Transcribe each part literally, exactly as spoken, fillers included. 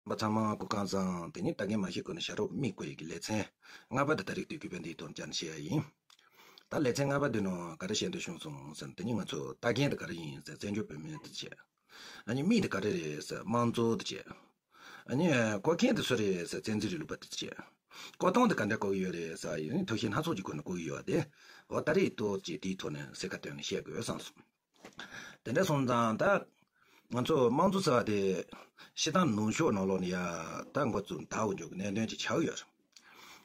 པ་ཚང་མ་སྐུ་ཁམས་བཟང་། དེ་ཉིད་ལྟ་མཁན་མ་ཤེས་གོང་ནས་ཞབས་བྲོ་མིག་བསྐོར་ཡི་གི་ལེ་ཚན་ལྔ་པ་དེ་ད་རིག་དུས་གུས་པ་འདིའི་ཐོག་ནས་བསྐྱར་ནས་བཤད་ཡ་ཡིན། ད་ལེ་ཚན་ལྔ་པ་འདི་ནང་ག་རེ་བཤད་འདོད་བྱུང་སོང་ཟེར་ན། དེ་ཉིད་ང་ཚོ་ལྟ་མཁན་དེ་ག་རེ་ཡིན་ཟེར་བཙན་བྱོལ་བོད་མི་དེ་བྱས། ཨ་ནི་མི་དེ་ག་རེ་རེད་ཟེར་དམངས་གཙོ་དེ་བྱས། ཨ་ནི་བསྐོར་མཁན་དེ་སུ་རེད་ཟེར་བཙན་འཛུལ་རིང་ལུགས་པ་དེ་བྱས། བསྐོར་སྟངས་དེ་ག་འདྲ་བསྐོར་གི་ཡོད་རེད་ཟེར་ཡིན་ཐོག་ཤེས་སྣ་ཚོགས་ཀྱི་སྒོ་ནས་བསྐོར་གི་ཡོད་དེ། འོ་ད་རེས་ཏོག་ཅིག་དེའི་ཐོག་ནས་གསལ་ཁ་བཏོན་ནས་བཤད་དགོས་བསམ་སོང་། དེ་འདྲ་སོང་ཙང་ད་ང་ཚོ་དམངས་གཙོ་ཟེར་བ་དེ་སྤྱིར་བཏང་ནུབ་ཕྱོགས་ནང་ལོགས་ནས་ཡ་ད་འགོ་བཙུགས་དར་འོང་རྒྱུ་གི་གནད་དོན་ཅིག་ཆགས་ཡོད་རེད།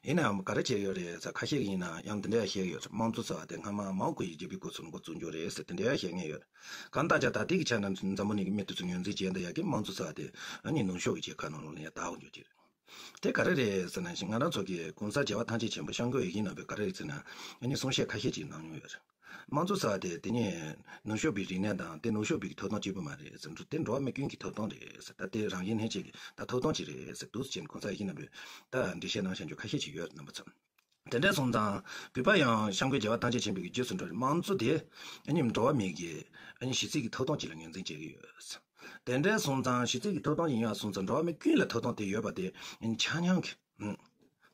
ཡིན་ནའང་ག་རེ་བྱས་ཡོད་རེད་ཟེར་ཁ་ཤས་ཀྱིས་ཡིན་ན་ཡང་དེ་འདྲ་ཡ་བཤད་ཡོད་རེད། དམངས་གཙོ་ཟེར་བ་དེ་སྔ་མ་མའོ་ཀོ་གིས་རྒྱལ་པོའི་སྐབས་སུ་འགོ་བཙུགས་རྒྱུ་རེད་ཟེར་དེ་འདྲ་ཡ་བཤད་མཁན་ཡོད་རེད། གང་ལྟར་ཀྱང་ད་ལྟའི་གི་ཆ་ནས་འཛམ་བུ་གླིང་གི་མི་དེ་ཚོ་ངོས་འཛིན་བྱས་འདི་ཡ་གི་དམངས་གཙོ་ཟེར་བ་དེ་ཨ་ནི་ནུབ་ཕྱོགས་ཀྱི་རྒྱལ་ཁབ་ནང་ལོགས་ནས་ཡ་དར་འོང་རྒྱུ་ཅིག་རེད། དེ་ག་རེ་རེད་ཟེར་ན་ཞིག་ང་རང་ཚོ་གི་གོང་ས་རྒྱལ་བ་ཐམས་ཅད་མཁྱེན་པ་སྐྱབས་མགོན་ཡིད་བཞིན་ནོར་བུས་ག་རེ་རེད་ཟེར་ན། ཨ་ནི་གསུང་བཤད་ཁ་ཤས་ཅིག་གནང་མྱོང་ཡོད་རེད། དམངས་གཙོ་ཟེར་བ་དེ་དེ་ནི་ནུབ་ཕྱོགས་པའི་རིག་གནས་དང་དེ་ནུབ་ཕྱོགས་པའི་ཐོབ་ཐང་གཅིག་པུ་མ་རེད་ཟེར། འགྲོ་དེ་འགྲོ་བ་མི་ཀུན་གྱི་ཐོབ་ཐང་རེད་ཟེར། ད་དེ་རང་བཞིན་ལྷན་སྐྱེས་ཀྱི་ད་ཐོབ་ཐང་ཅིག་རེད་ཟེར་འདུག་ཟེར་གོང་ས་ཡིད་བཞིན་ནོར་བུས་ད་འགྲེལ་བཤད་གནང་བཞག་རྒྱུ་ཁ་ཤས་ཅིག་ཡོད་རེད་རྣམ་པ་ཚོ། དེ་འདྲ་སོང་ཙང་གུས་པ་ཡང་སྐྱབས་མགོན་རྒྱལ་བ་ཐམས་ཅད་མཁྱེན་པའི་རྗེས་སུ་འགྲོ་རེད། དམངས་གཙོ་དེ་ཨ་ནི་འགྲོ་བ་མི་གི་ཨ་ནི་གཞི་རྩའི་གི་ཐོབ་ཐང་ཅིག་ལ་ངོས་འཛིན་བྱེད་ཀྱི་ཡོད། དེ་འདྲ་སོང་ཙང་གཞི་རྩའི་གི་ཐོབ་ཐང་ཡིན་ཡང་སོང་ཙང་འགྲོ་བ་མི་ཀུན་ལ་ཐོབ་ཐང་དེ་ཡོད་པ་དེ་ཨ་ནི་ཆ་སྙོམས་ཀྱི་ཨུམ།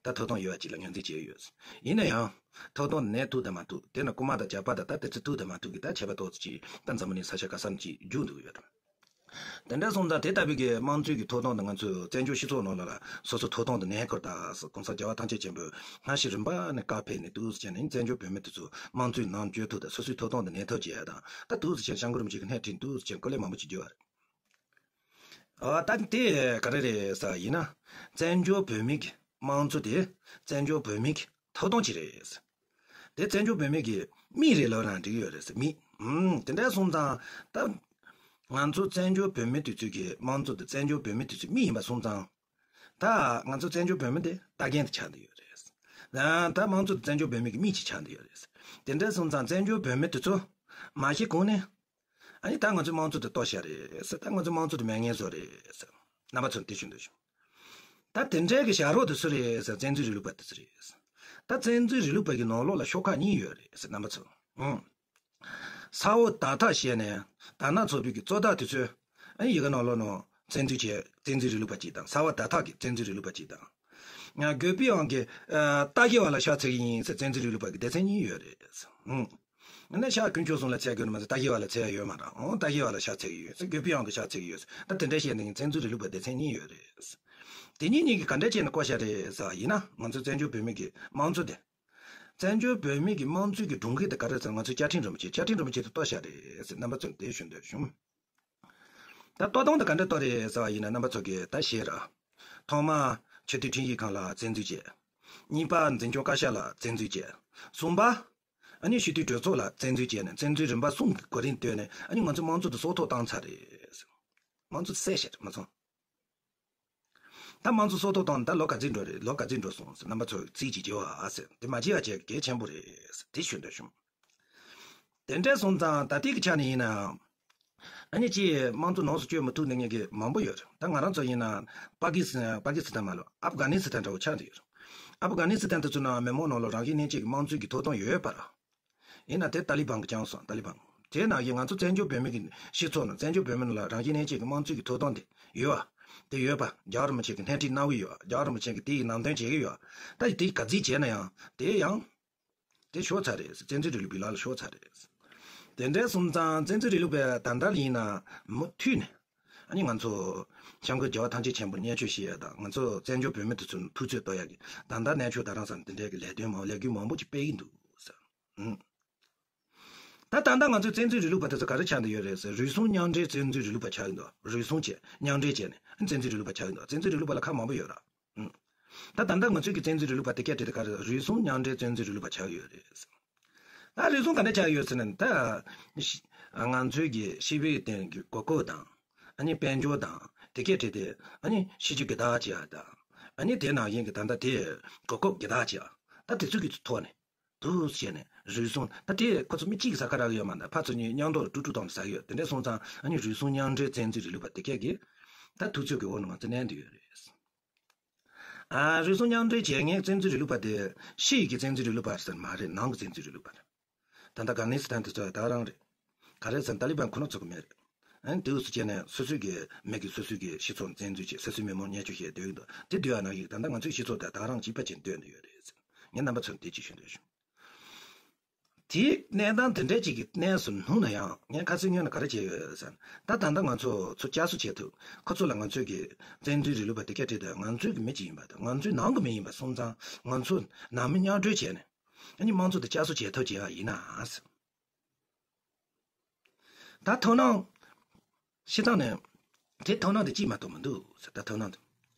ད་ཐོབ་ཐང་ཡོད་པ་ཅིག་ལ་ངོས་འཛིན་བྱས་ཡོད། ཡིན་ན་ཡང་ཐོབ་ཐང་དེ་ནས་ཐུག་དང་མ་ཐུག་དེ་ནི་རྐུན་མ་དང་ཇག་པ་དང་ད་དེ་ཚོ་ཐུག་དང་མ་ཐུག་གི་ད་ཁྱད་པར་ཏོག་ཙམ་ཅིག་ད་འཛམ་བུ་གླིང་ས་ཆ་ག་ས་ནས་ཅིག་རྒྱུག་འདུག་ཡོད། དེ་འདྲ་སོང་ཙང་དེ་ལྟ་བུའི་གི་དམངས་གཙོའི་གི་ཐོབ་ཐང་དེ་ང་ཚོས་བཙན་བྱོལ་སྤྱི་ཚོགས་ནང་ལ་ལ་སོ་སོའི་ཐོབ་ཐང་དེ་གནས་སྐོར་དང་གོང་ས་རྒྱལ་བ་ཐམས་ཅད་མཁྱེན་པས་སྔ་ཕྱི་རིམ་པ་ནས་བཀའ་ཕེབས་ནས་འདུག་སེ་བྱས་ནས་བཙན་བྱོལ་བོད་མི་དེ་ཚོ་དམངས་གཙོའི་ནང་འཇུག་ཐུབ་དང་སོ་སོའི་ཐོབ་ཐང་དེ་གནས་ཐབས་བྱས་དང་ད་འདུག་སེ་བྱས་ནས་སྐྱབས་མགོན་རིན་པོ་ཆེ་གི་སྣེ་ཁྲིད་འདུག་སེ་བྱས་ནས་སྐུ་ལས་མང་པོ་ཅིག་བསྐྱོན་པ་རེད། ཨ་ད་དེ་ག་རེ་རེད་ཟེར་བ་ཡིན་ན། བཙན་བྱོལ་བོད་མི་གི་དམངས་གཙོ་དེ་བཙན་བྱོལ་བོད་མི་གི་ཐོབ་ཐང་ཅིག་རེད། དེ་བཙན་བྱོལ་བོད་མི་གི་མི་རེད་ལབ་ན་འགྲིག་གི་ཡོད་རེད་ཟེར། མི། ཨུམ། དེ་འདྲ་སོང་ཙང་ད་ང་ཚོ་བཙན་བྱོལ་བོད་མི་དེ་ཚོ་གི་དམངས་གཙོ་དེ་བཙན་བྱོལ་བོད་མི་དེ་ཚོའི་མི་ཡིན་པ་སོང་ཙང་། ད་ང་ཚོ་བཙན་བྱོལ་བོད་མི་དེ་ལྟ་མཁན་དེ་ཆགས་བསྡད་ཡོད་རེད། ད་དམངས་གཙོ་དེ་བཙན་བྱོལ་བོད་མི་གི་མི་ཅིག་ཆགས་བསྡད་ཡོད་རེད། དེ་འདྲ་སོང་ཙང་བཙན་བྱོལ་བོད་མི་དེ་ཚོ་མ་གཞི་གོང་ནས། ཨ་ནི་ད་ང་ཚོའི་དམངས་གཙོ་དེ་གཏོར་བཞག་རེད་ཟེར། ད་ང་ཚོའི་དམངས་གཙོ་དེ་མེད་མཁན་བཟོ་རེད་ཟེར། རྣམ་པ་ཚོར་དེ་ཞུ་འདོད་བྱུང་། ད་དེ་འདྲའི་གི་བཞག་རོགས་དེ་སུ་རེད་ཟེར། བཙན་འཛུལ་རིང་ལུགས་པ་དེ་ཚོ་རེད་ཟེར། ད་བཙན་འཛུལ་རིང་ལུགས་པ་གི་ནང་ལོགས་ལ་ཤོག་ཁག་གཉིས་ཡོད་རེད་ཟེར། རྣམ་པ་ཚོ། ཨང་། ས་འོག་དར་ཐག་བཤད་ནས་དར་ནག་ཚོགས་པའི་གི་གཙོ་བདག་དེ་ཚོས་ཨ་ནི་ཡི་གེ་ནང་ལོགས་ནང་བཙན་འཛུལ་བྱས། བཙན་འཛུལ་རིང་ལུགས་པ་གཅིག་དང་། ས་འོག་དར་ཐག་གི་བཙན་འཛུལ་རིང་ལུགས་པ་གཅིག་དང་། ང་དགོས་པའི་དབང་གིས་ཨ་ལྟ་ཞིབ་པ་ལ་ཤ་ཚ་གི་ཡིན་ཟེར་བཙན་འཛུལ་རིང་ལུགས་པ་གི་སྡེ་ཚན་གཉིས་ཡོད་རེད། ཨང་། ཨ་ནི་ཤ་དཀོན་མཆོག་གསུམ་ལ་ཚད་དགོས་ནི་མ་ཟད་ལྟ་ཞིབ་པ་ལ་ཚད་ཡ་ཡོད་མ་རེད། ཨང་། ལྟ་ཞིབ་པ་ལ་ཤ་ཚ་གི་ཡོད་ཟེར། དགོས་པའི་དབང་གིས་ཤ་ཚ་གི་ཡོད་ཟེར། ད་དེ་འདྲ་བཤད་ནས་བཙན་འཛུལ་རིང་ལུགས་པ་སྡེ་ཚན་གཉིས་ཡོད་རེད། དེ་གཉིས་གཉིས་ཀྱིས་ག་འདྲ་བྱས་ནས་བསྐོར་བཞག་རེད་ཟེར་བ་ཡིན་ན། ང་ཚོ་བཙན་བྱོལ་བོད་མི་གི་དམངས་གཙོ་དེ། བཙན་བྱོལ་བོད་མི་གི་དམངས་གཙོའི་གི་སྒྲུབ་འགན་དེ་ག་རེ་ཟེར། ང་ཚོའི་བཅའ་ཁྲིམས་རིན་པོ་ཆེ། བཅའ་ཁྲིམས་རིན་པོ་ཆེ་དེ་གཏོར་བཞག་རེད་ཟེར། རྣམ་པ་ཚོར་དེ་ཞུ་འདོད་བྱུང་། ད་གཏོར་སྟངས་དེ་ག་འདྲ་གཏོར་རེད་ཟེར་བ་ཡིན་ན། རྣམ་པ་ཚོ་གིས་ད་ཤེས་ར། ཐོག་མ་སྤྱི་འཐུས་ཁྲིམས་ཞིབ་ཁང་ལ་བཙན་འཛུལ་བྱས། གཉིས་པ་འཛིན་སྐྱོང་བཀའ་ཤག་ལ་བཙན་འཛུལ་བྱས། གསུམ་པ་ཨ་ནི་སྤྱི་འཐུས་གྲོས་ཚོགས་ལ་བཙན་འཛུལ་བྱས་ནས་བཙན་འཛུལ་རིམ་པ་གསུམ་གྱི་གོ་རིམ་བཏོན་ནས་ཨ་ནི་ང་ཚོ་དམངས་གཙོ་དེ་སྲོག་ཐོག་བཏང་ཚར་རེད། དམངས་གཙོ་བསད་བཞག་རེད། མ་སོང་། ད་དམངས་གཙོ་སྲོག་ཐོག་བཏང་ནས་ད་ལོ་ག་ཚོད་འགྲོ་རེད། ལོ་ག་ཚོད་འགྲོ་སོང་ཟེར། རྣམ་པ་ཚོ་རྩིས་ཅིག་བྱེད་ཨ་ཟེར། དེ་མ་བྱེད་པ་བྱས་གལ་ཆེན་པོ་རེད་ཟེར་དེ་ཞུ་འདོད་བྱུང་། དེ་འདྲ་སོང་ཙང་ད་ལྟའི་གི་ཆ་ནས་ཡིན་ན། ཨ་ནི་ཅིག་དམངས་གཙོ་ནང་སུ་བསྐྱོད་མི་ཐུབ་ནི་ངེད་ཀྱི་མང་པོ་ཡོད་རེད། ད་ང་རང་ཚོ་ཡིན་ན་པ་ཀི་སི་པ་ཀི་སི་ཐན་མ་ལོ། ཨབ་གྷ་ནི་སི་ཐན་འདྲ་བོ་ཆགས་བསྡད་ཡོད་རེད། ཨབ་གྷ་ནི་སི་ཐན་དེ་ཚོ་ནང་མི་མང་ནང་ལོགས་རང་བཞིན་གནས་གཅིག་གི་དམངས་གཙོའི་གི་ཐོབ་ཐང་ཡོད་པ་རེད། ཡིན་ན་དེ་ཏཱ་ལི་བན་གྱིས་བརྐྱངས་སོང་། ཏཱ་ལི་བན། དེ་ནང་བཞིན་ང་ཚོ་བཙན་བྱོལ་བོད་མི་གི་སྤྱི་ཚོགས་ནང་། བཙན་བྱོལ་བོད་མི་ནང་ལ་རང་བཞིན་གནས་གཅིག་གི་དམངས་གཙོའི་གི་ཐོབ་ཐང་དེ་ཡོད་པ། དེ་ཡོད་པ། རྒྱལ་བ་རིན་པོ་ཆེ་གི་སྣེ་ཁྲིད་གནང་གི་ཡོད་པ། རྒྱལ་བ་རིན་པོ་ཆེ་གིས་དེ་ཡི་ནང་དོན་བྱེད་ཀྱི་ཡོད་པ། ད་དེ་ག་ཚོད་བྱས་ན་ཡང་དེ་ཡང་། དེ་ཤོར་ཚར་རེད། བཙན་འཛུལ་རིང་ལུགས་པའི་ལག་ལ་ཤོར་ཚར་རེད། དེ་འདྲ་སོང་ཙང་བཙན་འཛུལ་རིང་ལུགས་པའི་ད་ལྟ་ཡིན་ན་མུ་མཐུད་ནས། ཨ་ནི་ང་ཚོ་སྐྱབས་མགོན་རྒྱལ་བ་ཐམས་ཅད་མཁྱེན་པར་བརྙས་བཅོས་བྱེད་ཡ་དང་། ང་ཚོ་བཙན་བྱོལ་བོད་མི་དེ་ཚོ་ཐུབ་ཚོད་གཏོར་ཡ་གི་ད་ལྟ་གནས་མཆོག་རྡ་རམ་ས་ལ་དེ་འདྲའི་གི་ལས་དོན་མང་ལས་འགུལ་མང་པོ་ཅིག་སྤེལ་གྱི་འདུག་ཟེར། ཨུམ། ད་ད་ལྟ་ང་ཚོའི་བཙན་འཛུལ་རིང་ལུགས་པ་དེ་ཚོ་ག་རེ་ཆགས་བསྡད་ཡོད་རེད་ཟེར། རུལ་སུངས་མཉམ་འབྲེལ་བཙན་འཛུལ་རིང་ལུགས་པ་ཆགས་ཀྱི་འདུག་རུལ་སུངས་བྱས་མཉམ་འབྲེལ་བྱས་ནས་བཙན་འཛུལ་རིང་ལུགས་པ་ཆགས་ཀྱི་འདུག་བཙན་འཛུལ་རིང་ལུགས་པ་ལ་ཁག་མང་པོ་ཡོད་ར། ཨུམ། ད་ད་ལྟ་ང་ཚོའི་གི་བཙན་འཛུལ་རིང་ལུགས་པ་དེ་སྐད་བྲིས་དེ་ག་རེ། རུལ་སུངས་མཉམ་འབྲེལ་བཙན་འཛུལ་རིང་ལུགས་པ་ཆགས་ཡོད་རེད། ད་རུལ་སུངས་ག་འདྲ་ཆགས་ཡོད་ཟེར་ན། ད་ཤི་ང་ཚོའི་གི་ཤེས་དཔལ་སྟེང་གི་གོ་སྐབས་དང་། ཨ་ནི་དཔལ་འབྱོར་དང་དེ་སྐད་བྲིས་ཏེ། ཨ་ནི་ཤེས་རྒྱུ་རྒྱུ་དག་ཅིག་ཨ། ད་ཨ་ནི་དེ་ནང་བཞིན་གི་ད་ལྟ་དེ་གོ་སྐབས་རྒྱུ་དག་ཅིག་ཨ། ད་དེ་ཚོ་གི་ཐོག་ནས་འདུག་བྱས་ནས་རུལ་སུངས། ད་དེ་ཁོ་ཚོ་མི་གཅིག་གིས་ཟ་ཁ་རག་གི་ཡོད་མ་རེད། ཕར་ཚུར་གཉིས་མཉམ་དུ་དཀྲུག་དཀྲུག་བཏང་ནས་ཟ་གི་ཡོད། དེ་འདྲ་སོང་ཙང་ཨ་ནི་རུལ་སུངས་མཉམ་འབྲེལ་བཙན་འཛུལ་རིང་ལུགས་པ་དེ་སྐད་ཀྱིས་ད་ཐུབ་ཚོད་ཀྱི་འོག་ནས་ང་ཚོ་གནས་བསྡད་ཡོད་རེད། ཨ། རུལ་སུངས་མཉམ་འབྲེལ་བྱེད་མཁན་བཙན་འཛུལ་རིང་ལུགས་པ་དེ་ཕྱི་ཡི་གི་བཙན་འཛུལ་རིང་ལུགས་པ་ཟེར་མ་རེད། ནང་གི་བཙན་འཛུལ་རིང་ལུགས་པ་རེད། ད་ལྟ་ཨབ་གྷ་ནི་སི་ཐན་དེ་ཚོ་ཡང་ད་ག་རང་རེད། ག་རེ་ཟེར་ན་ཏཱ་ལི་བན་ཁོ་ན་ཚོ་གི་མི་རེད། ཨ་ནི་དེ་འུ་ཚོ་བྱས་ནས་སོ་སོའི་གི་མི་གི་སོ་སོའི་གི་སྤྱི་ཚོགས་བཙན་འཛུལ་བྱས། སོ་སོའི་མི་མང་བརྙས་བཅོས་བྱས་སྡོད་ཀྱི་འདུག་དེ་སྡོད་ཡ་ནང་བཞིན་ད་ལྟ་ང་ཚོའི་སྤྱི་ཚོགས་དེ་ད་རང་གཅིག་པ་ཅན་སྡོད་འདི་ཡོད་རེད། ངས་རྣམ་པ་ཚོར་དེ་ཅིག་ཞུ་འདོད་བྱུང་། དེའི་གནས་སྟངས་དེ་འདྲ་ཅིག་གི་གནས་སུ་ལྷུང་ན་ཡང་ངས་ཁ་སང་ཉོན་ན་ག་རེ་བྱས་ཡོད་ཟེར་ན། ད་ད་ལྟ་ང་ཚོ་ཚོ་བསྐྱར་གསོ་བྱེད་ཐུབ། ཁོ་ཚོ་ལ་ང་ཚོའི་གི་བཙན་འཛུལ་རིང་ལུགས་པ་དེ་སྐད་བྲིས་དུས་ང་ཚོའི་གི་མི་ཅིག་ཡིན་པ་དང་ང་ཚོའི་ནང་གི་མི་ཡིན་པ་སོང་ཙང་ང་ཚོ་ནང་མི་མཉམ་འབྲེལ་བྱས་ནས་ཨ་ནི་དམངས་གཙོ་དེ་བསྐྱར་གསོ་བྱེད་ཐུབ་བྱེད་ཡ་ཡིན་ན། ད་ཐུགས་སྣང་ཤི་སྟངས་ནས་དེ་ཐུགས་སྣང་དེ་ཅིས་མ་གཏོང་མི་འདུག་ཟེར། ད་ཐུགས་སྣང་དེ་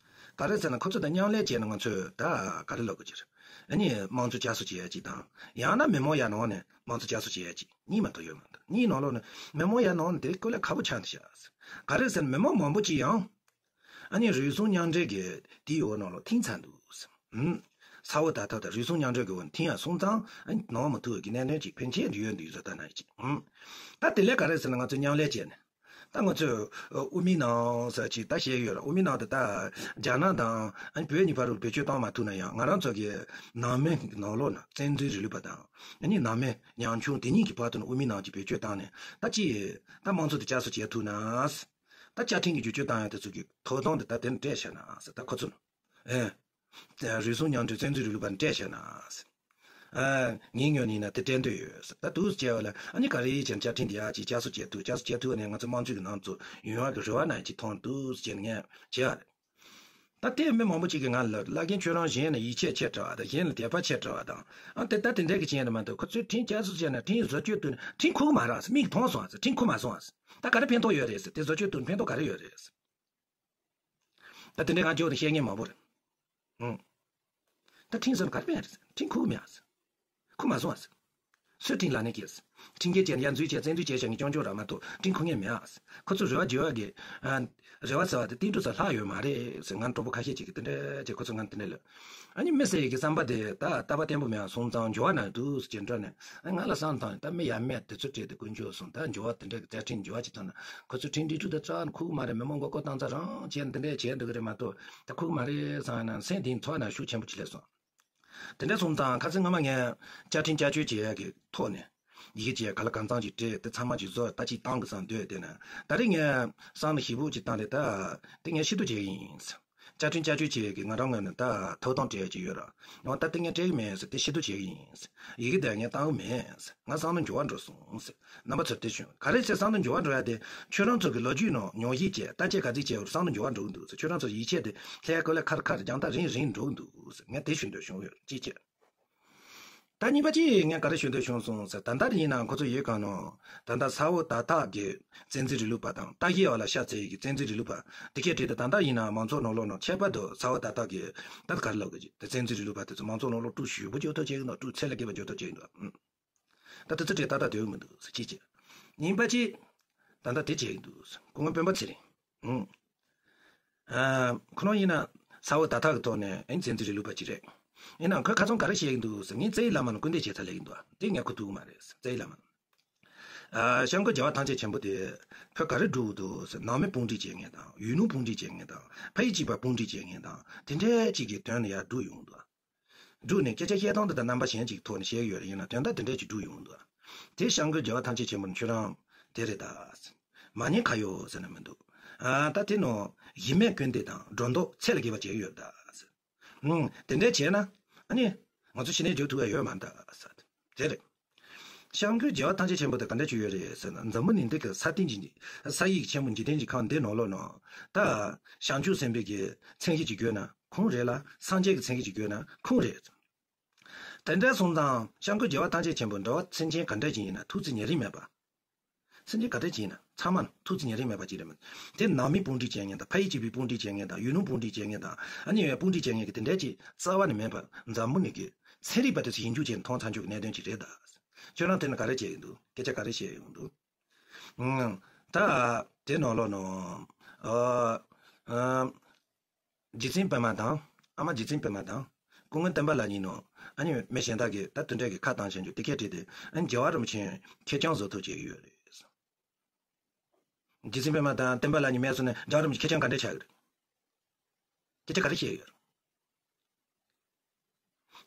ག་རེ་ཟེར་ན་ཁོ་ཚོ་དང་མཉམ་ལས་བྱས་ན་ང་ཚོས་ད་ག་རེ་ལབ་དགོས་ཀྱི་རེད། ཨ་ནི་དམངས་གཙོ་བསྐྱར་གསོ་བྱེད་ཡ་ཅིག་དང་ཡང་ན་མི་མང་ཡར་ནང་ནས་དམངས་གཙོ་བསྐྱར་གསོ་བྱེད་ཡ་ཅིག་གཉིས་མ་གཏོགས་ཡོད་མ་འདུག་གཉིས་ནང་ལོགས་ནས་མི་མང་ཡར་ནང་ནས་དེ་ཀོ་ལས་ཁག་པོ་ཆགས་འདུག་ཤག་ག་རེ་ཟེར་ན་མི་མང་མང་པོ་ཅིག་ཡང་ཨ་ནི་རུལ་སུངས་མཉམ་འབྲེལ་གྱི་དེའི་འོག་ནང་ལོགས་ཐིམ་ཚར་འདུག་ཨུམ། ས་འོག་ད་ཐོག་དང་རུལ་སུངས་མཉམ་འབྲེལ་གྱི་འོག་ནས་ཐིམ་ཡ་སོང་ཙང་ཨ་ནི་ནང་མི་ཐུག་གི་གནད་དོན་ཅིག་ཕན་ཆད་འདི་ཡོད་འདུག་བཟོ་ལྟ་ན་ཅིག་ཨུམ། ད་དེ་ལས་ག་རེ་ཟེར་ན་ང་ཚོ་མཉམ་ལས་བྱས་ནས་ད་ང་ཚོས་དབུ་མའི་ནང་ཟེར་ཅིག་ད་བཤད་ཡོད་ར། དབུ་མའི་ནང་དུ་ད་རྒྱ་ནག་དང་ཨ་ནི་བོད་གཉིས་བར་དུ་བེད་སྤྱོད་བཏང་མ་ཐུབ་ན་ཡང་ང་རང་ཚོ་གི་ནང་མི་ནང་ལོགས་ན་བཙན་འཛུལ་རིང་ལུགས་པ་དང་ཨ་ནི་ནང་མི་ཉམ་ཆུང་དེ་གཉིས་ཀྱི་བར་དུ་ན་དབུ་མའི་ནང་ཅིག་བེད་སྤྱོད་བཏང་ནས་ད་ཅི་ད་དམངས་གཙོ་དེ་བསྐྱར་གསོ་བྱེད་ཐུབ་ན། ད་བཅའ་ཁྲིམས་ཀྱི་བསྒྱུར་བཅོས་བཏང་ཡ་དེ་ཚོ་གི་ཐོབ་ཐང་དེ་ད་དེ་ནས་སྤྲད་བཞག་ན་ཟེར། ད་ཁོ་ཚོ་ནི་ཨེ། རུལ་སུངས་མཉམ་འབྲེལ་བཙན་འཛུལ་རིང་ལུགས་པ་ནི་སྤྲད་བཞག་ན་ཟེར། ཨ། ངའི་ངོས་ནས་ཡིན་ན་དེ་སྤྲད་འདོད་ཡོད་ཟེར། ད་འདུག་སེ་བྱས་པ་ལ་ཨ་ནི་ག་རེ་བྱས་ན་བཅའ་ཁྲིམས་དེ་ཡ་ཅིག་བསྐྱར་གསོ་བྱེད་ཐུབ། བསྐྱར་གསོ་བྱེད་ཐུབ་པ་ནས་ང་ཚོ་དམངས་གཙོའི་གི་ནང་དུ་ཡོང་ཡ་གི་རེ་བ་ན་ཅིག་མཐོང་འདུག་ཟེར་བྱས་ནས་ངས་བྱས་པ་རེད། ད་ལྟའི་མི་མང་པོ་ཅིག་གིས་ང་ལ་བླ་རྒན་ཁྱོད་རང་གཞན་ལ་ཡིད་ཆེས་ཆེ་དྲགས་པ་དང་གཞན་ལ་དད་པ་ཆེ་དྲགས་པ་དང་ཨ་ཏེ་ད་དེ་འདྲ་གི་ཅན་རེད་མ་གཏོགས་ཁོ་ཚོས་ཁྲིམས་བསྐྱར་གསོ་བྱས་ན་ཁྲིམས་བཟོ་བཅོས་བཏང་ན་ཁྲིམས་ཁུག་མ་རག་ཟེར། མིག་མཐོང་སོང་ཟེར། ཁྲིམས་ཁུག་མ་སོང་ཟེར། ད་ག་རེ་ཕན་ཐོགས་ཡོད་རེད་ཟེར། དེ་བཟོ་བཅོས་བཏང་ན་ཕན་ཐོགས་ག་རེ་ཡོད་རེད་ཟེར། ད་དེ་འདྲ་ང་འཇོག་ནས་བཤད་མཁན་མང་པོ་རེད། ཨང་། ད་ཁྲིམས་བཟོ་ན་ག་རེ་ཕན་རེད་ཟེར། ཁྲིམས་ཁུག་མེད་ཟེར། ཁུག་མ་སོང་ཟེར། སུས་ཁྲིམས་ལག་ལེན་བྱས་ཟེར། ཁྲིམས་འགལ་བྱས་ན་ཡར་འཛུལ་བྱས་བཙན་འཛུལ་བྱས་བཞག་མཁན་རྐྱང་རྐྱང་རང་མ་གཏོགས་ཁྲིམས་ཁུག་མཁན་མེད་ཨ་ཟེར། ཁོ་ཚོ་རེ་བ་རྒྱུ་བ་གི། ཨ། རེ་བ་ཟེར་བ་དེ་ཏིལ་འབྲུ་ཙམ་ལྷག་ཡོད་མ་རེད་ཟེར། ང་གྲོགས་པོ་ཁ་ཤས་ཅིག་གིས་དེ་འདྲ་བྱས། ཁོ་ཚོ་ང་དེ་འདྲ་ལབ། ཨ་ནི་མི་ཟེར་ཡས་ཀྱི་བསམ་པ་དེ་ད་རྟག་པ་བརྟན་པོ་མེད་པ་སོང་ཙང་འགྱུར་བ་གནང་འདུག་ཟེར་གྱི་འདྲ་ནས། ཨ། ང་ལ་བསམ་བཏང་ཡིན། ད་མི་ཡ་མེད་དེ་ཚོ་བྲིས་ཏེ་དཀོན་མཆོག་གསུམ་ད་འགྱུར་བ་དེ་འདྲ་གི་རྩ་ཁྲིམས་འགྱུར་བ་ཅིག་བཏང་ན་ཁོ་ཚོ་ཁྲིམས་སྒྲིག་འཛུགས་དེ་རྩ་ནས་ཁུག་མ་རེད། མི་མང་མགོ་སྐོར་བཏང་ཚར་རང་བྱས་འདི་འདྲ་བྱས་འདུག་གི་རེད་མ་གཏོགས་ད་ཁུག་མ་རེད་བསམ་ཡིན་ན་སེམས་དེའི་ཐོག་ན་ཤུགས་ཆེན་པོ་ཅིག་སླེབས་སོང་། དེ་འདྲ་སོང་ཙང་ཁ་སང་སྔ་མ་ངས་བཅའ་ཁྲིམས་བསྐྱར་བཅོས་བྱེད་ཡག་གི་ཐོག་ནས་ཡི་གེ་བྱས་ག་ལ་གང་འཚམ་ཅིག་བྲིས་ཏེ་ཚང་མ་ཅིག་བཟོ་ད་ཅིག་བཏང་གི་བསམ་སྡོད་དེ་ན། ད་རེས་ངས་བསམ་བློ་ཞིབ་པོ་ཅིག་བཏང་སྟེ་ད་དེ་ངས་ཕྱིར་བསྡུ་བྱེད་ཀྱི་ཡིན། བཅའ་ཁྲིམས་བསྐྱར་བཅོས་བྱེད་ཡག་གི་ང་རང་ངོས་ནས་ད་ཐོབ་ཐང་སྤྲད་ཀྱི་ཡོད་ར། འོ་ད་དེ་ངས་སྤྲད་ཀྱི་མེད་ཟེར། དེ་ཕྱིར་བསྡུ་བྱེད་ཀྱི་ཡིན་ཟེར། ཡི་གེ་དེ་ངས་བཏང་གི་མེད་ཟེར། ང་བསམ་བློ་འགྱུར་བ་འགྲོ་སོང་ཟེར། རྣམ་པ་ཚོར་དེ་བྱུང་། ག་རེ་བྱས་བསམ་བློ་འགྱུར་བ་འགྲོ་ཡ་དེ་ཁྱོད་རང་ཚོ་གི་ལོ་རྒྱུས་ནང་ཉམས་ཞིབ་བྱས་བརྟག་དཔྱད་ག་ཚོད་བྱས་པར་བསམ་བློ་འགྱུར་བ་འགྲོ་གི་འདུག་ཟེར། ཁྱོད་རང་ཚོ་ཡིད་ཆེས་དེ་ལྷའི་སྐོར་ལ་ཁར་ཁར་རྒྱང་ཐག་རིང་རིང་འགྲོ་གི་འདུག་ཟེར། ངས་དེ་ཞུ་འདོད་བྱུང་ཡོད། གཅིག་བྱས། ད་གཉིས་པ་གཅིག་ངས་ག་རེ་ཞུ་འདོད་བྱུང་སོང་ཟེར། ད་ལྟ་ཡིན་ན་ཁོ་ཚོ་ཡོད་གང་ནོ། ད་ལྟ་ས་འོག་ད་ཐག་གི་བཙན་འཛུལ་རིང་ལུགས་པ་དང་ལྟ་བཤལ་བ་ལ་ཤ་ཚ་ཡི་གི་བཙན་འཛུལ་རིང་ལུགས་པ་དེ་སྐད་བྲིས་ཏེ་ད་ལྟ་ཡིན་ན་མང་ཚོགས་ནང་ལོགས་ནང་ཁྱད་པར་དུ་ས་འོག་ད་ཐག་གི་ད་ག་རེ་ལབ་དགོས་ཀྱི་དེ་བཙན་འཛུལ་རིང་ལུགས་པ་དེ་ཚོ་མང་ཚོགས་ནང་ལོགས་དཀྲུག་ཞེ་པོ་ཅིག་ཐོབ་བྱེད་ཀྱི་འདུག་དཀྲུག་ཚད་ལས་བརྒལ་བ་ཅིག་ཐོབ་བྱེད་ཀྱི་འདུག་ད་དེ་ཚོ་བྲིས་ཏག་ཏག་སྡོད་ཀྱི་མི་འདུག་ཟེར་གཅིག་བྱས། གཉིས་པ་གཅིག་ད་ལྟ་དེ་བྱེད་ཀྱི་འདུག་སྐུ་ངོ་སྤེན་པ་ཚེ་རིང་། ཨུང་། ཨ། ཁོ་རང་ཡིན་ན་ས་འོག་ད་ཐག་གི་ཐོག་ནས་ཨེ་བཙན་འཛུལ་རིང་ལུགས་པ་ཅིག་རེད། ཡིན་ནའང་ཁོས་ཁ་སང་ག་རེ་བཤད་ཀྱི་འདུག་ཟེར། ངས་རྩ་བའི་བླ་མ་ལ་སྐུར་འདེབས་བྱས་ཚར་ལབ་ཀྱི་འདུག་དེ་ངས་གོ་ཐུབ་ཀྱི་མ་རེད། རྩ་བའི་བླ་མ་ལ། ཨ། སྐྱབས་མགོན་རྒྱལ་བ་ཐམས་ཅད་མཁྱེན་པ་དེ་ཁོས་ག་རེ་སྒྲུབ་འདུག་ཟེར། ནང་མི་དཔུང་སྒྲིག་བྱེད་མཁན་དང་ཡུལ་ལུང་དཔུང་སྒྲིག་བྱེད་མཁན་དང་ཕ་ཡུལ་གཅིག་པ་དཔུང་སྒྲིག་བྱེད་མཁན་དང་དེ་འདྲའི་གཅིག་གི་དོན་ལ་ཡར་སྒྲུབ་ཡོང་འདུག་སྒྲུབ་ནས་སྐད་ཆ་བཤད་སྟངས་དེ་དང་རྣམ་པ་གཞན་གཅིག་ཐོག་ནས་བཤད་ཀྱི་ཡོད་རེད། ཡིན་ན་དོན་དག་དེ་འདྲས་ཅིག་སྒྲུབ་ཡོང་འདུག་དེ་སྐྱབས་མགོན་རྒྱལ་བ་ཐམས་ཅད་མཁྱེན་པ་ཁྱོད་རང་དེ་རེད་ད། མ་ཉེས་ཁ་གཡོག་ཟེར་ན་མི་འདུག་ཨ། ད་དེ་ནང་གཞི་མེད་སྐུར་འདེབས་དང་སྒྲོ་འདོགས་ཚད་ལས་བརྒལ་བ་བྱས་ཡོད་ད། ཨང་། དེ་འདྲས་བྱས་ན་ཨ་ནི་ང་ཚོ་ཕྱི་ནས་འཇོག་ཐུབ་ཡ་ཡོད་མ་རེད་ད། དེ་རེད། སྐྱབས་མགོན་རྒྱལ་བ་ཐམས་ཅད་མཁྱེན་པ་དེ་ག་འདྲས་ཅིག་ཡོད་རེད་ཟེར་ན། འཛམ་བུ་གླིང་འདི་གི་ས་སྟེང་གི་ས་ཡི་གི་ཆེན་པོ་འཇིག་རྟེན་གྱི་ཁམས་འདི་ནང་ལོགས་ནང་ད་བྱང་ཆུབ་སེམས་དཔའི་གི་མཚན་གཞི་ཅིག་བརྗོད་ན་ཁུངས་རེད་ལ། སངས་རྒྱས་ཀྱི་མཚན་གཞི་ཅིག་བརྗོད་ན་ཁུངས་རེད། དེ་འདྲ་སོང་ཙང་སྐྱབས་མགོན་རྒྱལ་བ་ཐམས་ཅད་མཁྱེན་པ་འདྲ་བ་སེམས་ཅན་ག་འདྲ་ཅིག་ཡིན་ན་ཐུགས་རྗེ་ཉེ་རིང་མེད་པ། སེམས་ཅན་ག་འདྲ་ཅིག་ཡིན་ན་ཚང་མ་ཐུགས་རྗེ་ཉེ་རིང་མེད་པ་ཅིག་རེད་མོད། དེ་ནང་མི་དཔུང་སྒྲིག་བྱེད་མཁན་དང་ཕ་ཡུལ་གཅིག་པའི་དཔུང་སྒྲིག་བྱེད་མཁན་དང་ཡུལ་ལུང་དཔུང་སྒྲིག་བྱེད་མཁན་དང་ཨ་ནི་དཔུང་སྒྲིག་བྱེད་མཁན་གྱི་དེ་འདྲ་ཅིག་རྩ་བ་ནས་མེད་པ་འཛམ་བུ་གླིང་གི་ཚན་རིག་པ་དེ་ཚོ་ཞིབ་འཇུག་བྱས་ནས་མཐོང་ཚར་ཆོག་གི་གནད་དོན་ཅིག་རེད་ད། ཁྱོད་རང་དེ་ནས་ག་རེ་བྱས་ཡོང་འདུག་སྐད་ཆ་ག་རེ་བཤད་ཡོང་འདུག་ཨང་། ད་དེ་ནང་ལོགས་ནང་ཨ་ཨ། རྗེ་བཙུན་པད་མ་དང་། ཨ་མ་རྗེ་བཙུན་པད་མ་དང་། སྐུ་ངོ་སྟོན་པ་ལགས་གཉིས་ནང་ཨ་ནི་མི་གཞན་དག་གིས་ད་དེ་འདྲ་གི་ཁ་བཏང་བཞིན་རྒྱུ་དེ་སྐད་བྲིས་ཏེ་ཨ་ནི་རྒྱལ་བ་རིན་པོ་ཆེ་ཁེར་རྐྱང་བཟོ་ཐུབ་བྱས་ཡོད་རེད། རྗེ་བཙུན་པད་མ་དང་སྟོན་པ་ལགས་གཉིས་མེད་སོང་ན་རྒྱལ་བ་རིན་པོ་ཆེ་ཁེར་རྐྱང་ག་འདྲ་ཆགས་ཀྱི་རེད། སྐད་ཆ་ག་རེ་བཤད་ཡོད་རེད།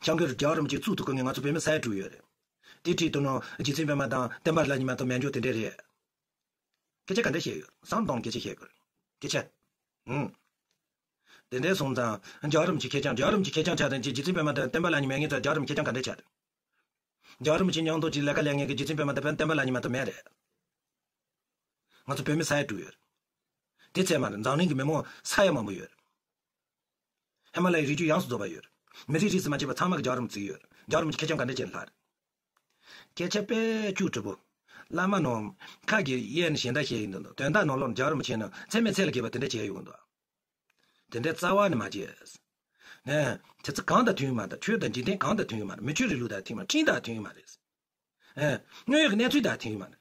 སྐྱབས་མགོན་རྒྱལ་བ་རིན་པོ་ཆེ་གཙུག་ཏུ་བཀུར་མཁན་ང་ཚོ་བོད་མི་ས་ཡ་དྲུག་ཡོད་རེད། དེ་ཁྲིད་དུ་ནང་རྗེ་བཙུན་པད་མ་དང་སྟོན་པ་ལགས་གཉིས་མ་གཏོགས་མེད་འཇོག་དེ་འདྲ་རེད། སྐད་ཆ་ག་འདྲ་བཤད་ཡོད། བསམ་བཏང་སྐད་ཆ་བཤད་དགོས། སྐད་ཆ། ཨུམ། དེ་འདྲའི་སོང་ཙང་རྒྱལ་བ་རིན་པོ་ཆེ་ཁེར་རྐྱང་། རྒྱལ་བ་རིན་པོ་ཆེ་ཁེར་རྐྱང་ཆགས་དང་ཅི། རྗེ་བཙུན་པད་མ་དང་བསྟན་པ་ལྷ་གཉིས་མེད་ངེས་ཙང་རྒྱལ་བ་རིན་པོ་ཆེ་ཁེར་རྐྱང་ག་འདྲ་ཆགས། རྒྱལ་བ་རིན་པོ་ཆེ་མཉམ་དུ་ཅིག་ལས་ཀ་ལས་མཁན་གྱི་རྗེ་བཙུན་པད་མ་དང་བསྟན་པ་ལྷ་གཉིས་མ་གཏོགས་མེད་རེད། ང་ཚོ་བོད་མི་ས་ཡ་དྲུག་ཡོད་རེད། དེ་ཚད་མ་རེད། འཛམ་གླིང་གི་མི་མང་ས་ཡ་མང་པོ་ཡོད་རེད། ཧི་མ་ལ་ཡའི་རི་རྒྱུད་ཡོངས་སུ་རྫོགས་པ་ཡོད་རེད། མི་རིགས་རིས་སུ་མ་ཆད་པ་ཚང་མ་གི་རྒྱལ་བ་རིན་པོ་ཆེ་ཡོད་རེད། རྒྱལ་བ་རིན་པོ་ཆེ་ཁེར་རྐྱང་ག་འདྲ་བྱས་ནས་ལྷག་རེད། སྐད་ཆ་དཔེ་སྐྱུག་བྲོ་པོ། བླ་མ་རྣམས་ཁ་གིས་གཡས་ནས་གཞན་དག་བཤད་ཡིན་འདུག་དོན་དག་ནང་ལོགས་ནས་རྒྱལ་བ་རིན་པོ་ཆེ་ནི་ཚད་མེད་ཚད་ལས་བརྒལ་བ་དེ་འདྲ་བྱས་ཡོང་འདུག་དེ་འདྲའི་རྩ་བ་ནས་མ་བྱས། ཨེ། དེ་ཚོ་གང་དང་མཐུན་མ་དང་། ཆོས་དང་འཇིག་རྟེན་གང་དང་མཐུན་མ་རེད། མི་ཆོས་རིང་ལུགས་དང་མཐུན་མ་རེད། ཁྲིམས་དང་མཐུན་མ་རེད། ཨེ། དངོས་ཡོད་ཀྱི་གནས་ཚུལ་དང་མཐུན་མ་རེད།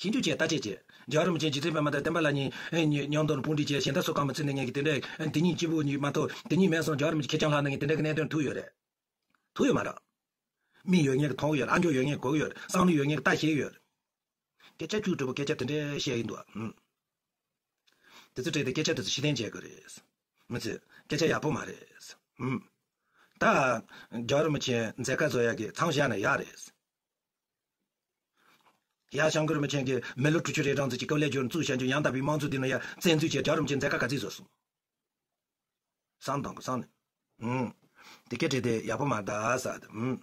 ཞིབ་འཇུག་བྱས་བརྟག་དཔྱད་བྱས། རྒྱལ་བ་རིན་པོ་ཆེ་རྗེ་བཙུན་པད་མ་དང་བསྟན་པ་ལྷ་གཉིས་ཨེ་ཉི་མཉམ་དུ་དཔུང་སྒྲིག་བྱས་གཞན་དག་སུ་གང་མ་ཚུད་ནས་ངས་ཀྱི་དེ་འདྲ་དེ་གཉིས་གཅིག་པུ་གཉིས་མ་གཏོགས་དེ་གཉིས་མེད་སོང་། རྒྱལ་བ་རིན་པོ་ཆེ་ཁེར་རྐྱང་ལྷག་ན་ངས་དེ་འདྲ་གི་གནད་དོན་ཐུག་ཡོད་རེད། ཐུག་ཡོད་མ་རེད། མིག་ཡོད་མཁན་གྱིས་མཐོང་གི་ཡོད་རེད། ཨ་མཆོག་ཡོད་མཁན་གྱིས་ལྟ་ཤེས་ཡོད་རེད། སྐད་ཆ་སྐྱུག་བྲོ་པོ་སྐད་ཆ་དེ་འདྲ་བཤད་ཡིན་འདུག་ཨུམ། དེ་ཚོ་སྤྲད་དེ་སྐད་ཆ་དེ་ཚོ་ཕྱིར་འཐེན་བྱེད་དགོས་རེད། མི་ཚེ་སྐད་ཆ་ཡག་པོ་མ་རེད། ཨུམ། ད་རྒྱལ་བ་རིན་པོ་ཆེ་མཛད་དཀའ་བཟོ་ཡག་གི་མཚམས་བཞག་ན་ཡག་རེད། ཡ་སྐྱབས་མགོན་རིན་པོ་ཆེ་གིས་མི་ལོ་དྲུག་ཅུ་རེ་གྲངས་ཙམ་གྱི་སྐབས་ལས་སྦྱོར་བཙུགས་བྱ་རྒྱུ་ཡང་དག་པའི་དམངས་གཙོ་འདི་ནང་ཡ་བཙན་འཛུལ་བྱས། རྒྱལ་བ་རིན་པོ་ཆེ་མཛད་དཀའ་ག་ཚོད་བཟོ་སོང་། བསམ་བཏང་གི་བསམ་ནས། ཨུམ། དེ་སྐད་བྲིས་ཏེ་ཡག་པོ་མ་རེད་ཟེར་ཏེ། ཨུམ།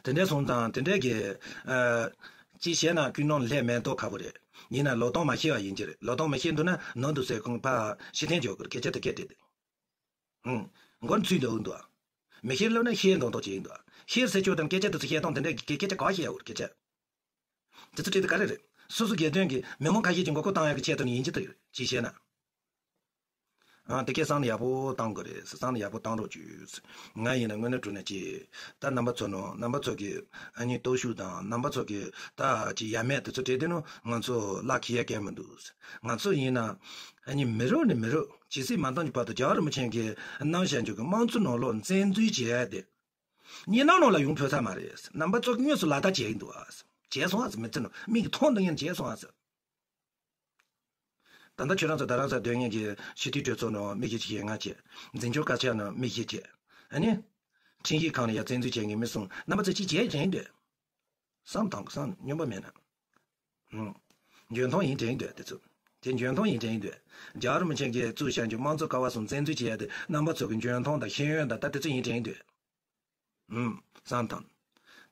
དེ་འདྲ་སོང་ཙང་དེ་འདྲ་གི། ཨ། ཅི་བྱས་ན་ཀུན་སློང་ལྷད་མེད་མདོག་ཁ་པོ་རེད། ཡིན་ན་ལོ་སྟོང་མ་ཤེས་པ་ཡིན་གྱི་རེད། ལོ་སྟོང་མ་ཤེས་འདུག་ན་ནང་དུ་ཟེར་གོང་ཕ་ཕྱིར་འཐེན་འཇོག་དགོས། སྐད་ཆ་དེ་སྐད་བྲིས་ཏེ། ཨུམ། མགོ་ཚོས་འདུག་འདུག་མི་ཤེས་ལབ་ན་ཤེས་མདོག་མདོག་བྱས་ཡིན་འདུག་ཤེས་ཟེར་ཆོག་དང་སྐད་ཆ་དེ་ཚོ་བཤད་སྟངས་དེ་འདྲ་གི་སྐད་ཆ་ག་བ་བཤད་ཡོད་སྐད་ཆ། དེ་ཚོ་བྲིས་ཏེ་ག་རེ་རེད། སོ་སོ་སྒེར་དོན་གྱི་མི་མང་ཁ་ཤས་ཀྱི་མགོ་སྐོར་བཏང་ཡག་གི་ཆེད་དུ་ནི་ཡིན་གྱི་འདུག་ཅི་བཤད་ན། ཨ། དེ་སྐད་བསམ་ནས་ཡག་པོ་བཏང་དགོས་རེད། བསམ་ནས་ཡག་པོ་བཏང་རོགས་བྱོས། ང་ཡིན་ན་དངོས་གནས་དྲང་གནས་ཀྱི། ད་རྣམ་པ་ཚོ་ནང་རྣམ་པ་ཚོ་གི་ཨ་ནི་སྟོབས་ཤུགས་དང་རྣམ་པ་ཚོ་གི་ད་ཅི་ཡ་མེད་དེ་ཚོ་བྲིས་ཏེ་ནི་ང་ཚོ་ལ་ཁེ་ཡ་གལ་མི་འདུག་ང་ཚོ་ཡིན་ན་ཨ་ནི་མི་རབས་ནས་མི་རབས་ཇི་སྲིད་མ་འདས་ཀྱི་བར་དུ་རྒྱལ་བ་རིན་པོ་ཆེ་གིས་གནང་བཞག་རྒྱུ་གི་དམངས་གཙོ་ནང་ལོགས་བཙན་འཛུལ་བྱས་ཏེ། གཉིས་སྣང་ནང་ལ་ཡོང་ཕོད་ས་མ་རེད། རྣམ་པ་ཚོ་དངོས་སུ་ལག་བསྟར་བྱས་ཡིན་འདུག་ཨ། བྱས་སོང་ཨ། མི་ཚེ་ནང་མིག་གིས་མཐོང་དང་ངེས་བྱས་སོང་ཨ། ད་ལྟ་ཁྱོད་རང་ཚོ་རྡ་རམ་ས་སྡོད་མཁན་གྱི་སྤྱི་འཐུས་གྲོས་ཚོགས་ནང་མི་ཁྱི་ཁྱི་ང་བྱས། འཛིན་སྐྱོང་བཀའ་ཤག་ནང་མི་ཁྱི་ཁྱི། ཨ་ནི། ཁྲིམས་ཞིབ་ཁང་ནས་ཡ་བཙན་འཛུལ་བྱས་མཁན་མི་གསུམ་རྣམ་པ་ཚོ་ཅི་བྱས་བྱས་འདོད། བསམ་བཏང་གི་བསམ་སྨྱོན་པ་མེད་ན། ཨུམ། འཇོན་ཐང་ཡིན་དྲན་འདོད་དེ་ཚོ། དེ་འཇོན་ཐང་ཡིན་དྲན་འདོད། རྒྱལ་བ་རིན་པོ་ཆེ་གིས་བཙུགས་བཞག་རྒྱུ་དམངས་གཙོ་ཀ་བ་གསུམ་བཙན་འཛུལ་བྱས་ཏེ་རྣམ་པ་ཚོ་གི་འཇོན་ཐང་དང་ཤེས་ཡོན་དང་ད་དེ་ཚོ་ཡིན་དྲན་འདོད། ཨུམ། བསམ་དང་།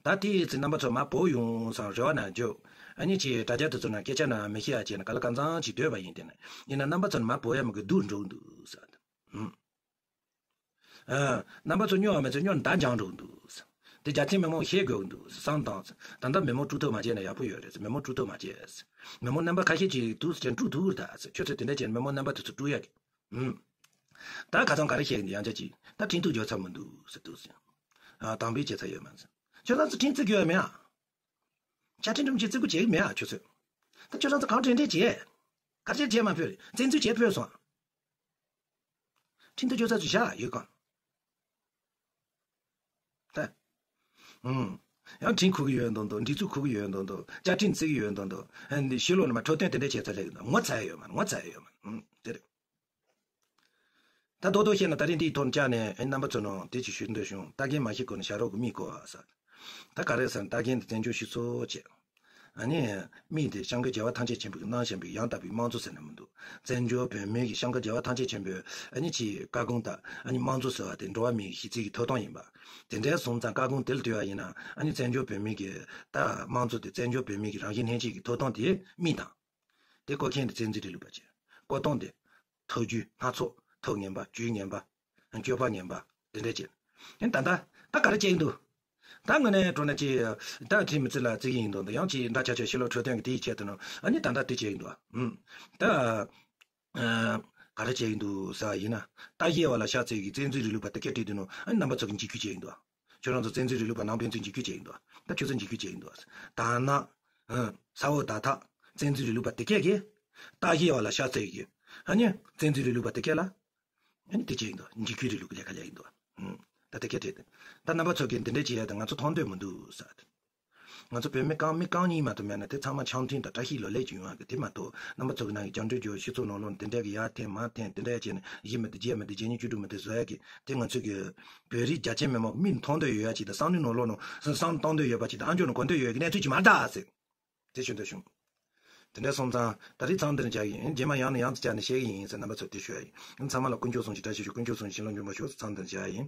ད་དེའི་ཚེ་རྣམ་པ་ཚོ་མ་བོ་ཡོང་སང་རེ་བ་ན་འཇོག་ཨ་ནི་ཅིག་དྲ་རྒྱ་དེ་ཚོ་ན་སྐད་ཆ་ན་མི་ཤེས་ཨ་ཅེ་ན་ག་ལ་གང་ཚང་ཅིག་སྡོད་པ་ཡིན་དེ་ན་ཡིན་ན་རྣམ་པ་ཚོ་ན་མ་བོ་ཡ་མི་དགོས་སྡུག་འགྲོ་འདུག་ཟེར། ཨུམ། ཨ། རྣམ་པ་ཚོ་སྨྱོ་བ་མེད་ཚོ་སྨྱོ་ན་ད་འཇང་འགྲོ་འདུག་དེ་རྒྱ་ཆེན་མི་མང་ཤེས་དགོས་འདུག་བསམ་དང་། ད་ལྟ་མི་མང་དཀྲུག་ཐབས་མ་བྱས་ན་ཡག་པོ་ཡོད་རེད། མི་མང་དཀྲུག་ཐབས་མ་བྱས། མི་མང་རྣམ་པ་ཁ་ཤས་ཅིག་འདུག་ཟེར་དཀྲུག་ཐུབ་ད་ཟེར། ཁྱོད་ཚོས་དེ་འདྲ་བྱས་ན་མི་མང་རྣམ་པ་དེ་ཚོ་དཀྲུག་ཡག་གི། ཨུམ། ད་ཁ་སང་ག་རེ་བཤད་ཡིན་ཡང་ཅག་ཅིག་ད་ཁྲིམས་གཏུག་འཇོག་ཚར་མི་འདུག་ཟེར་འདུག་ཟེར། ཨ། དམ་འབུལ་བྱེད་ཚར་ཡོད་མ་ཟེར། ཁྱོད་རང་ཚོ་ཁྲིམས་བརྩི་གི་ཡོད་མེད་ཨ། བཅའ་ཁྲིམས་ཁྲིམས་ཀྱིས་བརྩི་བཀུར་བྱེད་ཀྱི་མེད་ཨ་ཁྱོད་ཚོས། ད་ཁྱོད་རང་ཚོ་གང་དྲན་དྲན་བྱེད། ག་རེ་བྱེད་མ་ཕོད་རེད། བཙན་འཛུལ་བྱེད་ཕོད་སོང་ཨ། ཁྲིམས་གཏུག་འཇོག་ཚར་ཅིག་བཞག་ཡོད་གང་། ད། ཨུམ། ཡང་ཁྲིམས་ཁུར་གི་ཡོད་མདོག་མདོག་སྒྲིག་འཛུགས་ཁུར་གི་ཡོད་མདོག་མདོག་བཅའ་ཁྲིམས་བརྩི་གི་ཡོད་མདོག་མདོག་ཨ་ནི་ཕྱི་ལོགས་ནས་མ་འཕྲོད་བསྟེན་དེ་འདྲ་བྱས་ཚར་ལེ་ཡོད་ན་ངོ་ཚ་ཡ་ཡོད་མ་ངོ་ཚ་ཡ་ཡོད་མ། ཨུམ། དེ་རེད། ད་རྡོག་རྡོག་བཤད་ན་ད་རིང་འདིའི་ཐོག་ནས་བཅར་ནས་ཨེ་རྣམ་པ་ཚོ་ནང་དེ་ཅིག་ཞུ་འདོད་བྱུང་། ལྟ་མཁན་མ་ཤེས་གོང་ནས་བྱ་རོག་གི་མིག་གོ་བ་ཟེར། ད་ག་རེ་ཟེར་ན་ལྟ་མཁན་དེ་བཙན་བྱོལ་སྤྱི་ཚོགས་བྱས། ཨ་ནི། མིག་དེ་སྐྱབས་མགོན་རྒྱལ་བ་ཐམས་ཅད་མཁྱེན་པའི་གནང་བཞིན་པའི་ཡང་དག་པའི་དམངས་གཙོ་ཟེར་ན་མི་འདུག་བཙན་བྱོལ་བོད་མིའི་གི་སྐྱབས་མགོན་རྒྱལ་བ་ཐམས་ཅད་མཁྱེན་པའི་ཨ་ནི་ཅིག་བཀའ་དགོངས་དང་ཨ་ནི་དམངས་གཙོ་ཟེར་བ་དེ་འགྲོ་བ་མིའི་གཞི་རྩའི་གི་ཐོབ་ཐང་ཡིན་པ། དེ་འདྲའི་སོང་ཙང་བཀའ་དགོངས་དེ་ལ་ལྟོས་པ་ཡིན་ན་ཨ་ནི་བཙན་བྱོལ་བོད་མིའི་གི་ད་དམངས་གཙོ་དེ་བཙན་བྱོལ་བོད་མིའི་གི་རང་བཞིན་ལྷན་སྐྱེས་ཀྱི་ཐོབ་ཐང་དེ་མིག་དང་། དེ་བཀོལ་མཁན་དེ་བཙན་འཛུལ་རིང་ལུགས་པ་བྱས། བཀོད་སྟངས་དེ། ཐབས་བྱུས་སྣ་ཚོགས་ཐབས་ངན་པ་བྱུས་ངན་པ། སྤྱོད་པ་ངན་པ། དེ་འདྲ་བྱས། ཨེ་ད་ལྟ་ད་ག་རེ་བྱས་ཀྱི་འདུག་ད་དངོས་གནས་དྲང་གནས་ཅིག་ད་ཁྲིམས་མི་བརྩི་ལ་བརྩི་གི་ཡིན་འདུག་ད་ཡང་ཅིག་འདྲ་ཆགས་ཆགས་ཕྱི་ལོགས་འཕྲོད་བསྟེན་གྱི་དེའི་ཆེད་དུ་ནོ་ཨ་ནི་ད་ལྟ་དེ་བྱས་ཀྱི་འདུག་ཨ། ཨུམ། ད། ཨ། ག་རེ་བྱས་ཀྱི་འདུག་ཟེར་བ་ཡིན་ན། ལྟ་ཞེས་པ་ལ་ཤ་ཚའི་གི་བཙན་འཛུལ་རིང་ལུགས་པ་དེ་སྐད་བྲིས་འདུག་ནོ་ཨ་ནི་རྣམ་པ་ཚོ་གི་འཇིགས་སྐུལ་བྱས་ཀྱི་འདུག་ཁྱོད་རང་ཚོ་བཙན་འཛུལ་རིང་ལུགས་པ་ནང་ཕན་ཚུན་འཇིགས་སྐུལ་བྱས་ཀྱི་འདུག་ད་ཁྱོད་ཚོ་འཇིགས་སྐུལ་བྱས་ཀྱི་འདུག་ད་ན། ཨུམ། ས་འོག་ད་ཐག་བཙན་འཛུལ་རིང་ལུགས་པ་དེ་སྐད་ཀྱིས། ལྟ་ཞེས་པ་ལ་ཤ་ཚའི་གི་ཨ་ནི་བཙན་འཛུལ་རིང་ལུགས་པ་དེ་སྐད་ལ། ཨ་ནི་དེ་བྱས་ཡིན་འདུག་འཇིགས་སྐུལ་རིང་ལུགས་ཀྱི་ལས་ཀ་ལས་ཡིན་འདུག་ཨུམ། ད་དེ་སྐད་བྲིས་ཏེ། ད་རྣམ་པ་ཚོ་གིས་འདི་འདྲ་བྱེད་ཡ་དེ་ང་ཚོ་མཐོང་འདོད་མི་འདུག་ཟེར། ང་ཚོ་བོད་མི་རྐང་མི་རྐང་གཉིས་མ་གཏོགས་མེད་ན་དེ་ཚང་མ་འཆམ་མཐུན་དང་བཀྲ་ཤིས་ལོ་ལེགས་ཀྱི་ཡོང་ཡ་གི་དེ་མ་གཏོགས་རྣམ་པ་ཚོ་གི་ནང་གི་རྒྱང་འཕྲིན་བརྒྱུད་སྤྱི་ཚོགས་ནང་ལོགས་འདི་འདྲ་གི་ཡར་འཐེན་མར་འཐེན་དེ་འདྲ་བྱས་ནས་བཞི་མི་འདུག་བརྒྱད་མི་འདུག་བརྒྱད་གཉིས་བཅུ་དྲུག་མི་འདུག་བཟོ་ཡ་གི་དེ་ང་ཚོ་གི་བོད་རིགས་རྒྱ་ཆེ་མི་མང་མིག་མཐོང་འདོད་ཡོད་ཡ་ཅིག་དང་བསམ་བློའི་ནང་ལོགས་ནང་བསམ་བཏང་འདོད་ཡོད་པ་ཅིག་དང་ཨ་མཆོག་ནང་གོ་འདོད་ཡོད་ཡ་གི་གནས་ཚུལ་ཅིག་མ་རེད་ད་ཟེར། དེ་ཞུ་འདོད་བྱུང་། དེ་འདྲ་སོང་ཙང་ད་རེས་མཚམས་འདིར་བཞག་གི་ཡིན། རྗེས་མ་ཡང་ནས་ཡང་དུ་བཅར་ནས་བཤད་གི་ཡིན་ཟེར་རྣམ་པ་ཚོར་དེ་ཞུ་ཡ་ཡིན། ཚང་མ་ལ་དཀོན་མཆོག་གསུམ་གྱི་བཀྲ་ཤིས་ཤོག་དཀོན་མཆོག་གསུམ་གྱི་བྱིན་རླབས་འབྱུང་བར་ཤོག་ཟེར་མཚམས་འདིར་བཞག་ཡ་ཡིན།